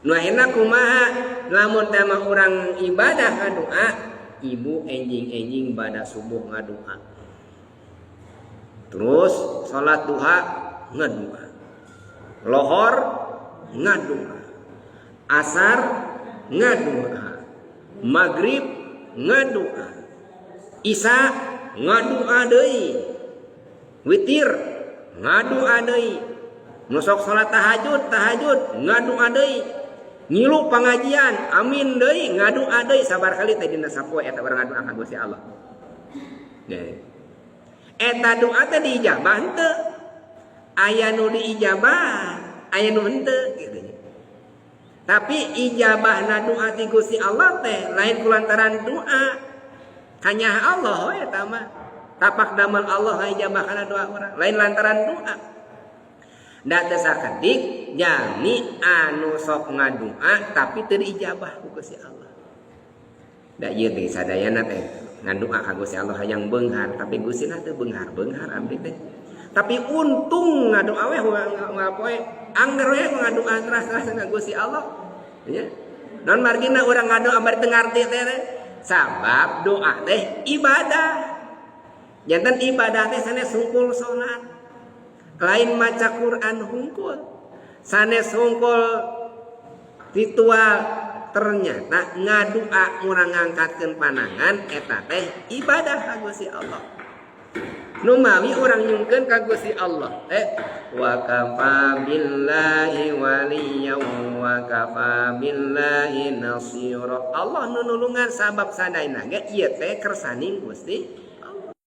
Nu akhirna kumaha lamun teh mah urang ibadah ngadoa, ibu enjing-enjing bada subuh ngadoa. Terus salat duha ngadoa. Lohor ngadoa. Asar ngadoa. Maghrib ngadoa. Isya ngadoa deui. Witir ngadoa deui. Nu sok salat tahajud, tahajud ngadoa deui. Ngilu pengajian, amin deui, ngadoa deui sabar kali teh dina sapoe eta urang ngadoa ka Gusti Allah. Eta doa teh diijabah henteu? Aya nu diijabah, aya nu henteu gitu. Tapi ijabahna doa ti Gusti Allah teh lain kulantaran doa. Hanya Allah we eta mah. Tapak damel Allah ijabah kana doa urang, lain lantaran doa. Da teu sakedik jalmi anu sok ngadua tapi teu diijabah ku Gusti Allah. Da ieu teh sadayana teh ngadua ka Gusti Allah hayang beunghar, tapi Gustina teu beunghar-beunghar abdi teh. Tapi untung ngadua we ngapoe angger we ngadua teras-teras ka Gusti Allah. Ya. Non margina urang ngadua bari teu ngarti teh. Sabab doa teh ibadah. Janten ibadah teh sanes hungkul salat. Lain maca Quran hungkul. Sanes hungkul ritual, ternyata ngadua urang ngangkatkeun panangan eta teh ibadah ka Gusti Allah. Numawi urang nyungkeun ka Gusti Allah wa kafa billahi waliyyan wa kafa billahi nasira. Allah nu nulungan sabab sadayana ge ieu teh kersaning Gusti.